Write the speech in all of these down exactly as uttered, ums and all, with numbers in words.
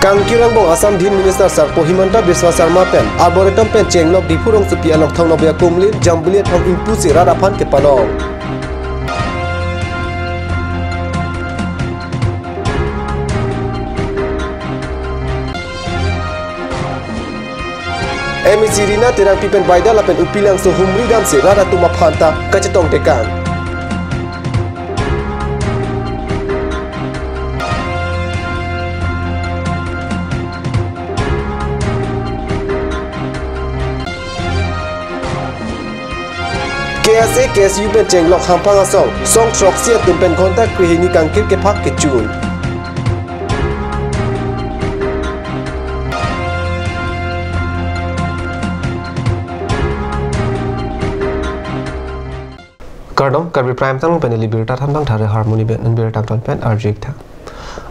Kangkir angbong Assam Dhin Minister Sarpo Himanta Biswa Sarma pen Arboretum pen chenglok Diphu rongsopi along thongnobe akumlin Jambili Athon ingpusi rat aphan kepanong. M A C Rina Terangpi pen Baidal lapen Upilangso humri damsi rat atum aphan ta kachetong tekang. K S A, K S U pen chenglok hamphang asong, song throksi atum pen ghonta krehini kangkir kephak kechun. Kardom, Karbi Prime Time pen ili birta thanbang thare Harmony Ben, an birta ton pen arjik tha.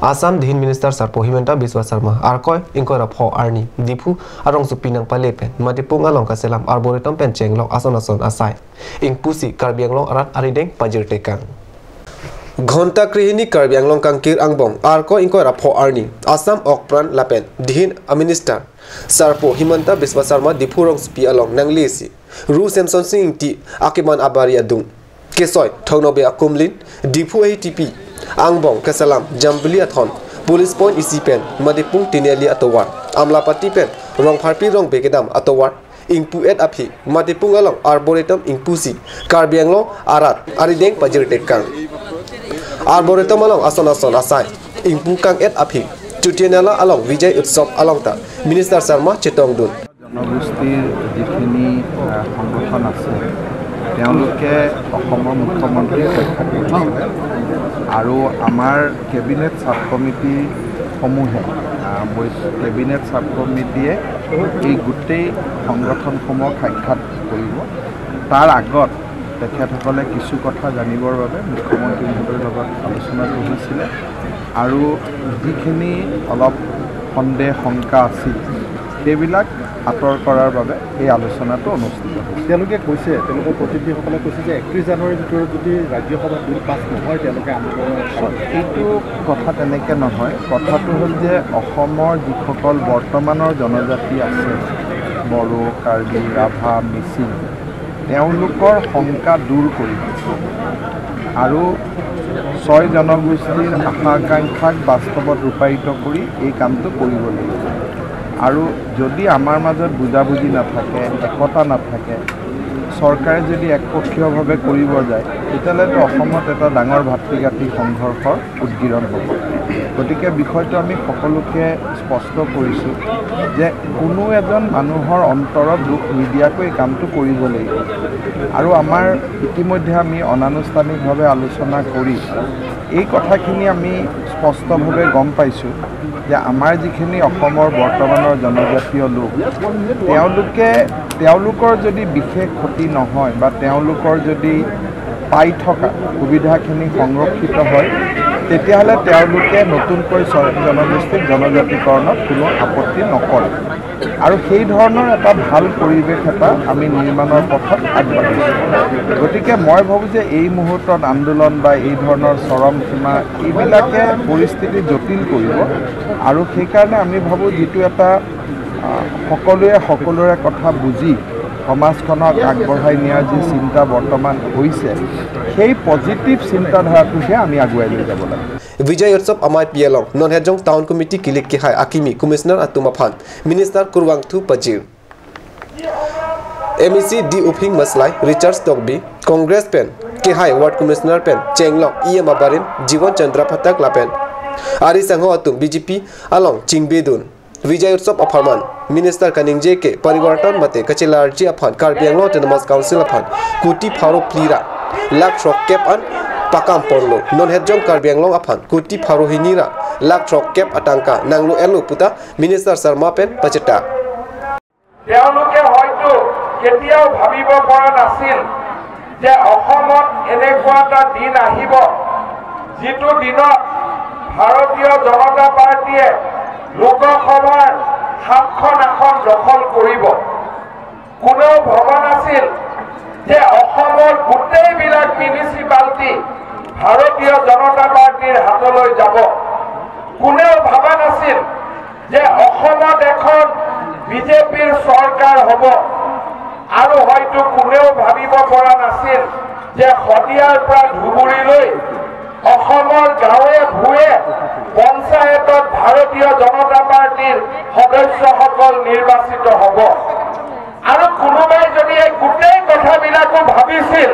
Assam Dhin Minister Sarpo Himanta Biswa Sarma, Arkoi ingkoi ra pho arni, Diphu arongsopi nangpale pen, Matipung along kaselam Arboretum pen chenglok ason ason asai ingpusi Karbi Anglong arat arideng pajir tekang. Ghonta krehini Karbi Anglong kangkir angbong, Arkoi ingkoi ra pho arni, Assam Okpran lapen Dhin a Minister Sarpo Himanta Biswa Sarma Diphu rongsopi along nanglesi Ru Semson Sing Ingti akiman abari adung kesoi thongnobe akumlin Diphu A T P angbong keselam Jambili Athon Police Point isi pen Matipung Tiniali atovar Amlapati pen Rongpharpi Rongbe kedam atovar ingpu-et aphi Matipung along Arboretum ingpusi Karbi Anglong arat arideng pajir tekang. Arboretum along ason ason asai ingpu kang-et aphi Chutianala along Vijay Utsav along ta Minister Sarma chetongdun. জনগোষ্ঠীৰ যিখিনি, আহ, সংগঠন আছে, তেওঁলোকে অসমৰ মুখ্যমন্ত্ৰীক সাক্ষাৎ কৰিছে আৰু আমাৰ কেবিনেট ছাব কমিটিসমূহে, আহ, বৈশ-, কেবিনেট ছাব কমিটিয়ে এই গোটেই সংগঠনসমূহক সাক্ষাৎ কৰিব। তাৰ আগত তেখেতসকলে কিছু কথা জানিবৰ বাবে মুখ্যমন্ত্ৰী মহোদয়ৰ লগত আলোচনা কৰিছিলে আৰু যিখিনি অলপ সন্দেহ শংকা আছিল, সেইবিলাক আঁতৰ কৰাৰ বাবে এই আলোচনাটো অনুষ্ঠিত হৈছে। তেওঁলোকে কৈছে, তেওঁলোকৰ প্ৰতিনিধিসকলে কৈছে যে একত্ৰিশ জানুৱাৰীৰ ভিতৰত যদি ৰাজ্যসভাত বিল পাছ নহয়, তেওঁলোকে আন্দোলন। এইটো কথা তেনেকে নহয়। কথাটো হ'ল যে অসমৰ যিসকল বৰ্তমানৰ জনজাতি আছে, বড়ো, কাৰ্বি, ৰাভা, মিচিং, তেওঁলোকৰ শংকা দূৰ কৰিব আৰু ছয় জনগোষ্ঠীৰ আশা আকাংক্ষাক বাস্তৱত ৰূপায়িত কৰি এই কামটো কৰিব লাগিব। আৰু যদি আমাৰ মাজত বুজাবুজি নাথাকে, একতা নাথাকে, চৰকাৰে যদি একপক্ষীয়ভাৱে কৰিব যায়, তেতিয়াহ'লেতো অসমত এটা ডাঙৰ ভাতৃঘাতী সংঘৰ্ষৰ উদ্গিৰণ হ'ব। গতিকে বিষয়টো আমি সকলোকে স্পষ্ট কৰিছোঁ যে কোনো এজন মানুহৰ অন্তৰত দুখ নিদিয়াকৈ এই কামটো কৰিব লাগিব। আৰু আমাৰ ইতিমধ্যে আমি অনানুষ্ঠানিকভাৱে আলোচনা কৰি এই কথাখিনি আমি স্পষ্টভাৱে গম পাইছোঁ যে আমাৰ যিখিনি অসমৰ বৰ্তমানৰ জনজাতীয় লোক, তেওঁলোকে, তেওঁলোকৰ যদি বিশেষ ক্ষতি নহয় বা তেওঁলোকৰ যদি পাই থকা সুবিধাখিনি সংৰক্ষিত হয়, তেতিয়াহ'লে তেওঁলোকে নতুনকৈ ছয় জনগোষ্ঠীক জনজাতিকৰণত কোনো আপত্তি নকৰে। আৰু সেই ধৰণৰ এটা ভাল পৰিৱেশ এটা আমি নিৰ্মাণৰ পথত আগবাঢ়িছোঁ। গতিকে মই ভাবোঁ যে এই মুহূৰ্তত আন্দোলন বা এই ধৰণৰ চৰম সীমা, এইবিলাকে পৰিস্থিতি জটিল কৰিব। আৰু সেইকাৰণে আমি ভাবোঁ, যিটো এটা, আহ, সকলোৱে সকলোৰে কথা বুজি সমাজখনক আগবঢ়াই নিয়াৰ যি চিন্তা বৰ্তমান হৈছে, সেই পজিটিভ চিন্তাধাৰাটোহে আমি আগুৱাই লৈ যাব লাগে। Vijay Utsav amei pi along non hejong Town Committee kilik kehai akimi Commissioner atum aphan Minister kurvangthu pajir. M A C D Uphing Maslai, Richard Tokbi, Congress pen kehai Ward Commissioner pen chenglok E M abarim Jiwan Chandra Phatak lapen ari sangho atum B J P along chingbedun. Vijay Utsav apharman Minister kaningje ke parivartan mate kachelarji aphan Karbi Anglong Autonomous Council aphan kuti pharo phli ra lakh throkkep an pakam ponlo. Non hejong Karbi Anglong aphan kuti pharo hini ra lakh throkkep atangka nanglo-etlo puta Minister Sarma pen pacheta. তেওঁলোকে হয়তো কেতিয়াও ভাবিব পৰা নাছিল যে অসমত এনেকুৱা এটা দিন আহিব, যিটো দিনত ভাৰতীয় জনতা পাৰ্টীয়ে লোকসভাৰ সাতখন আসন দখল কৰিব। কোনেও ভবা নাছিল যে অসমৰ গোটেইবিলাক মিউনিচিপালিটি ভাৰতীয় জনতা পাৰ্টীৰ হাতলৈ যাব। কোনেও ভবা নাছিল যে অসমত এখন বিজেপিৰ চৰকাৰ হ'ব আৰু হয়তো কোনেও ভাবিব পৰা নাছিল যে শদিয়াৰ পৰা ধুবুৰীলৈ অসমৰ গাঁৱে ভূঞে পঞ্চায়তত ভাৰতীয় জনতা পাৰ্টিৰ সদস্যসকল নিৰ্বাচিত হ'ব। আৰু কোনোবাই যদি এই গোটেই কথাবিলাকো ভাবিছিল,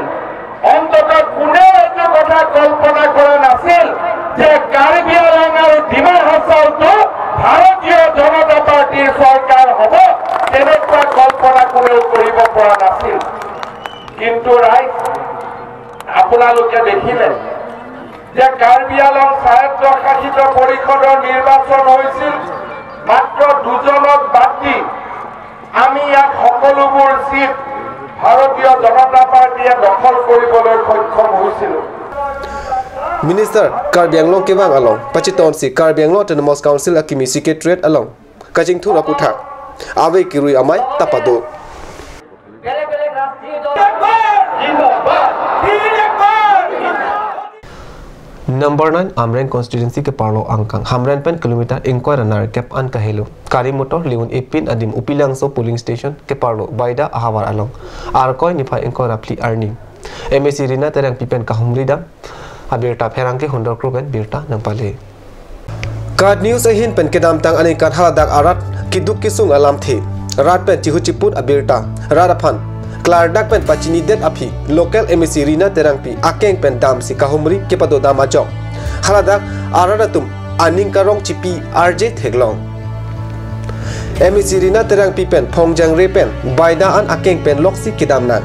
অন্ততঃ কোনেও এইটো কথা কল্পনা কৰা নাছিল যে কাৰ্বি আংলং আৰু ডিমা হাছাওতো ভাৰতীয় জনতা পাৰ্টিৰ চৰকাৰ হ'ব, তেনেকুৱা কল্পনা কোনেও কৰিব পৰা নাছিল। কিন্তু ৰাইজ, আপোনালোকে দেখিলে যে কাৰ্বি আংলং স্বায়ত্তশাসিত পৰিষদৰ নিৰ্বাচন হৈছিল, মাত্ৰ দুজনক বাদ দি আমি ইয়াত সকলোবোৰ চিট ভাৰতীয় জনতা পাৰ্টিয়ে দখল কৰিবলৈ সক্ষম হৈছিলো। Minister Karbi Anglong kevang along pachitonsi Karbi Anglong Autonomous Council akimi Secretariat along kachingthur aputhak ave kirui amei ta pado. Number nine Amreng constituency keparlo angkang Hamren pen kilometer ingkoi ra nerkep an kahelo Karimotor Leon epin adim Upilangso polling station keparlo Baida ahavar along Arkoi niphai ingkoi ra phli arni M A C Rina Terangpi pen kahumri dam abirta pherangke hundor kro pen birta nangpale. KAT News ahin pen kedamtang aningkan haladak arat keduk kesung alamthe, rat pen chihut chiput abirta, rat aphan klardak pen pachinidet aphi local M A C Rina Terangpi akeng pen damsi kahumri kepadodam ajok haladak arat atum aning karong chipi arje theklong. M A C Rina Terangpi pen Phongjangre pen Baida an akeng pen loksi kedam nang.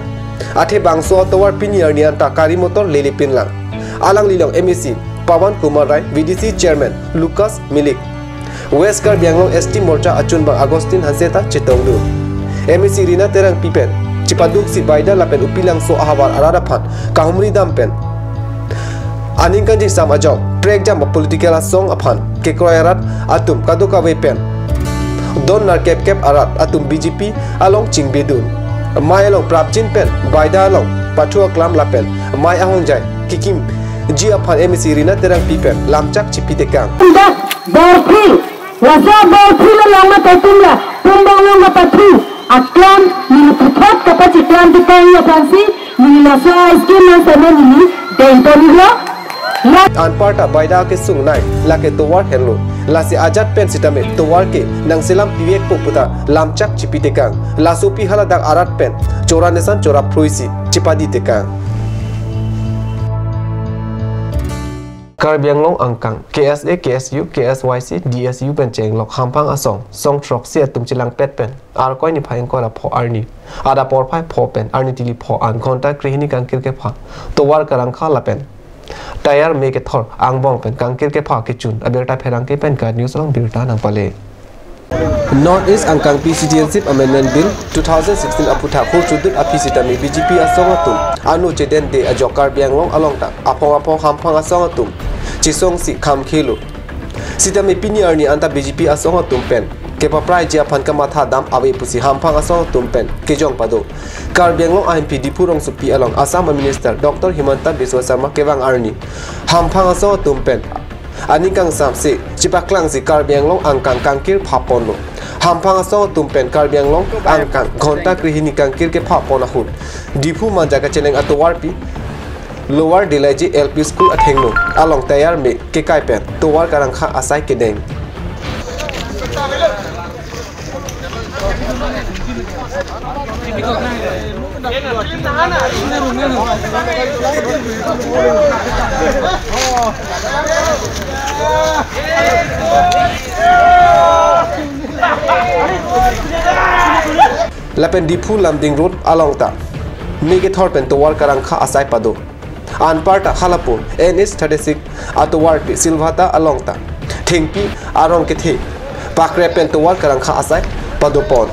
Athe bangso atovar pini arni anta Karimotor lele pinlang. Alanglilong M A C Pawan Kumar Rai, V D C Chairman Lucas Milik, West Karbi Anglong S T Morcha achunbang Augustine Hanse ta chetongdun. M A C Rina Terangpi pen chipaduksi Baida lapen Upilangso ahavar arat aphan kahumri dam pen aningkan jingsam ajok prekjam a political asong aphan kekroi arat atum kadokave pen don nerkep kep arat atum B J P along chingbedun. Mei along prapjin pen Baida along pathu aklam lapen mei ahongjai kekimji aphan M A C Rina Terangpi pen lamchak chipi tekang. Dak borphi, laso borphi lo lama totum la, tumbang long kapathu, aklam, neli puthot kapachiklam tekang aphansi, neli laso a scheme nang sama neli dengtonlo. La- Anparta Baida kesung nai, lake tovar henlo. Lasi ajat pen sitame tovar ke nangselam piwekpo puta lamchak chipi tekang. Lasopi haladak arat pen chora nesan chora phruisi chipadi tekang. Karbi Anglong angkang K S A, K S U, K S Y C, D S U pen chenglok Hamphang asong, song throksi atum chelangpet pen Arkoi niphai ingkoi ra pho arni adap porphai pho pen arni tili pho an ghonta krehini kangkir kepha tovar karangkha lapen tayar me kethor angbong pen kangkir kepha kechun abirta pherangke pen KAT News along birta nangpale. North East angkangpi Citizenship Amendment Bill two thousand sixteen aputhak hurchudut aphi sitame B J P asong atum ano chedende ajok Karbi Anglong along ta aphong aphong Hamphang asong atum chesongsi khamkhelo. Sitame pini arni anta B J P asong atum pen kepapraiji aphan kamatha dam ave pusi Hamphang asong atum pen kejong pado. Karbi Anglong ahin pi Diphu rongsopi along Assam a Minister Doctor Himanta Biswa Sarma kevang arni Hamphang asong atum pen aning kangsamse chipaklangsi Karbi Anglong angkang kangkir phaponlo. Hamphang asong atum pen Karbi Anglong angkang ghonta krehini kangkir kephapon ahut Diphu Manja kacheleng atovarpi Lower Delaiji L P School athengno along tayar me kekai pen tovar karangkha asai kedeng. Lapen Diphu Lumding Road along ta me kethor pen tovar karangkha asai pado. Anparta halapu N H thirty-six atovarpi Silvata along ta thengpi arong kethe pakre pen tovar karangkha asai padopon.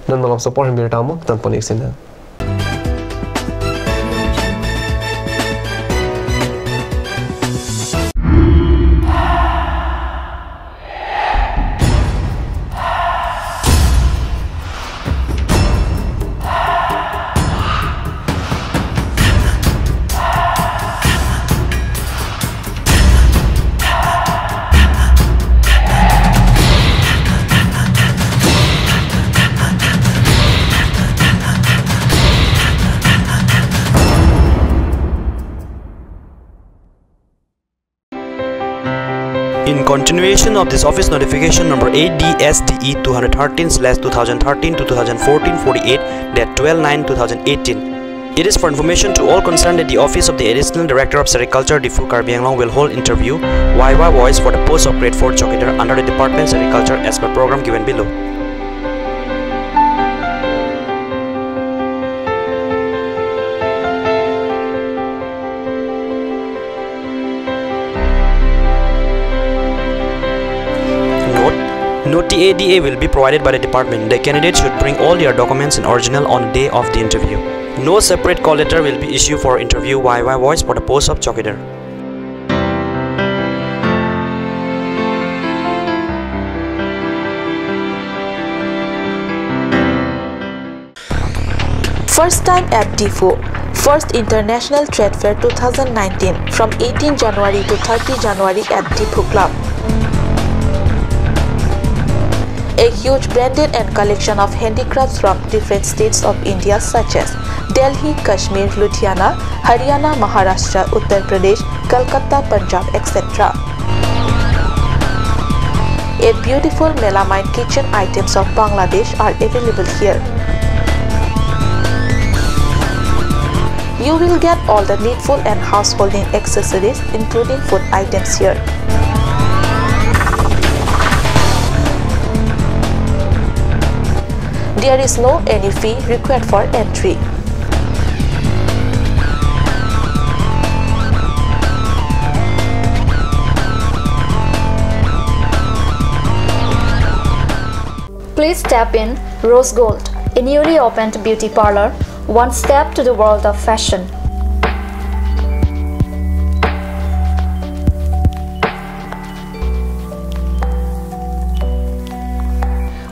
Non malom sopor hembir tamo tanpon iksinang. In continuation of this office notification number A D S D E two hundred thirteen slash two thousand thirteen to two thousand fourteen forty-eight, date twelve nine two thousand eighteen, it is for information to all concerned that the office of the Additional Director of Sericulture, Diphu, Karbi Anglong will hold interview via voice for the post of grade four chowkidar under the department Sericulture as per program given below. Note, no T A D A will be provided by the department. The candidate should bring all their documents in original on the day of the interview. No separate call letter will be issued for interview via voice for the post of chowkidar. First time at Diphu. First International Trade Fair two thousand nineteen from eighteen January to thirty January at Diphu Club. A huge branded and collection of handicrafts from different states of India such as Delhi, Kashmir, Ludhiana, Haryana, Maharashtra, Uttar Pradesh, Kolkata, Punjab, et cetera. A beautiful melamine kitchen items of Bangladesh are available here. You will get all the needful and householding accessories, including food items here. There is no any fee required for entry. Please step in Rose Gold, a newly opened beauty parlor, one step to the world of fashion.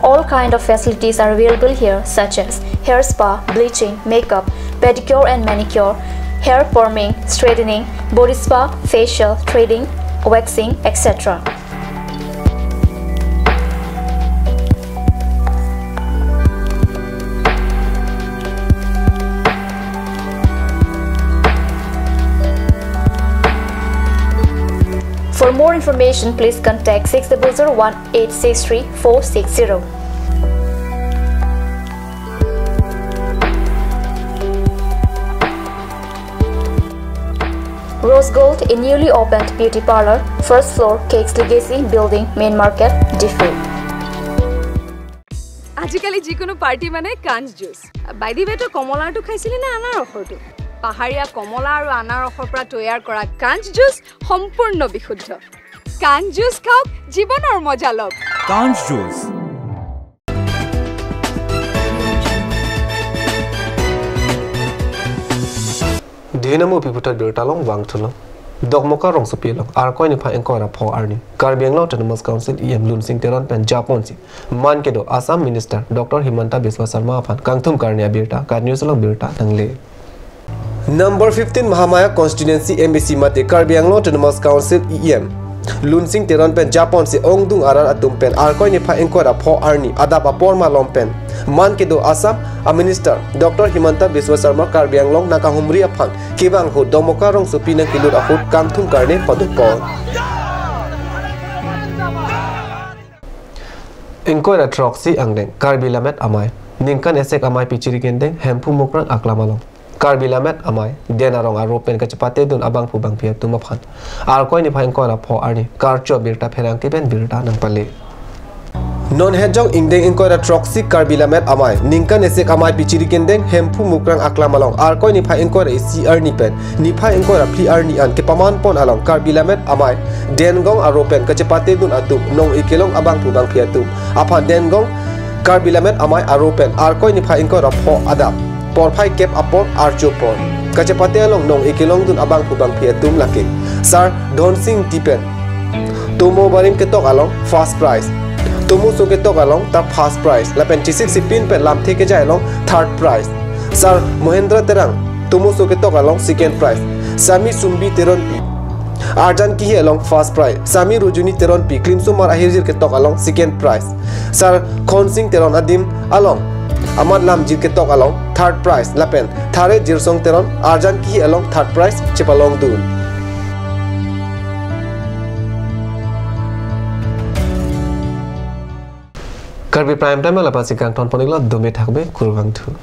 All kind of facilities are available here, such as hair spa, bleaching, makeup, pedicure and manicure, hair perming, straightening, body spa, facial, threading, waxing, et cetera. For more information, please contact six double zero one eight six three four six zero. Rose Gold, a newly opened beauty parlor, first floor, Cakes Legacy Building, Main Market, Diphu. আজিকালি যিকোনো পাৰ্টি মানে কাঞ্চ juice. By the ৱে, তই কমলাৰটো খাইছিলি নে আনাৰসৰটো? পাহাৰীয়া কমলা আৰু আনাৰসৰ পৰা তৈয়াৰ কৰা কাঞ্চ জুচ সম্পূৰ্ণ বিশুদ্ধ। কাঞ্চ জুচ খাওক, জীৱনৰ মজা লওক। Kanch Juice. Dihinamu piputhot birta along vangthulo. Dokmoka rongsopi along Arkoi niphai ingkoi ra pho arni Karbi Anglong Autonomous Council E M Lunsing Teron pen japonsi man kedo Assam Minister Doctor Himanta Biswa Sarma aphan kangthum karni abirta KAT News along birta nangle. Number fifteen Mahamaya Constituency M A C mate Karbi Anglong Autonomous Council E M Lunsing Teron pen japonsi ongdung arat atum pen Arkoi niphai ingkoi ra pho arni adap apor malom pen man kedo Assam a Minister Doctor Himanta Biswa Sarma Karbi Anglong nangkahumri aphan kevang ahut Dokmoka rongsopi nangkelut ahut kangthum karni padopon. Ingkoi ra throksi angdeng Karbi Lammet Amei ningkan esek amei pichiri kendeng Hemphu Mukrang Aklam along Karbi Lammet Amei Den Arong aro pen kachepatedun abangphu bangphi atum aphan Arkoi niphai ingkoi ra pho arni karcho birta pherangke pen birta nangpale. Non hejong ingdeng ingkoi ra throksi Karbi Lammet Amei ningkan esek amei pichiri kendeng Hemphu Mukrang Aklam along Arkoi niphai ingkoi ra isi arni pen niphai ingkoi ra phli arni an kepamanpon along Karbi Lammet Amei Dengong aro pen kachepatedun atum nong-e kelong abangphu bangphi atum aphan Dengong Karbi Lammet Amei aro pen Arkoi niphai ingkoi ra pho adap porphai kep apor archopon kachepate along nong-e kelongdun abangphu bangphi atum lake Sar Dhonsing Tipen, tomo barim ketok along first prize, tomo so ketok along ta first prize, lapen chesik sipin pen lamthe kejai along third prize, Sar Mohendra Terang, tomo so ketok along second prize, Sami Sumbi Teronpi, arjan kihi along first prize, Sami Rujuni Teronpi, klimsomar ahirjir ketok along second prize, Sar Khonsing Teron adim along amat lamjir ketok along third prize, lapen Thare Jirsong Teron arjan kihi along third prize chepalongdun. Karbi Prime Time la pasi kangthon pon iklo, dome thakbe, kurvangthu.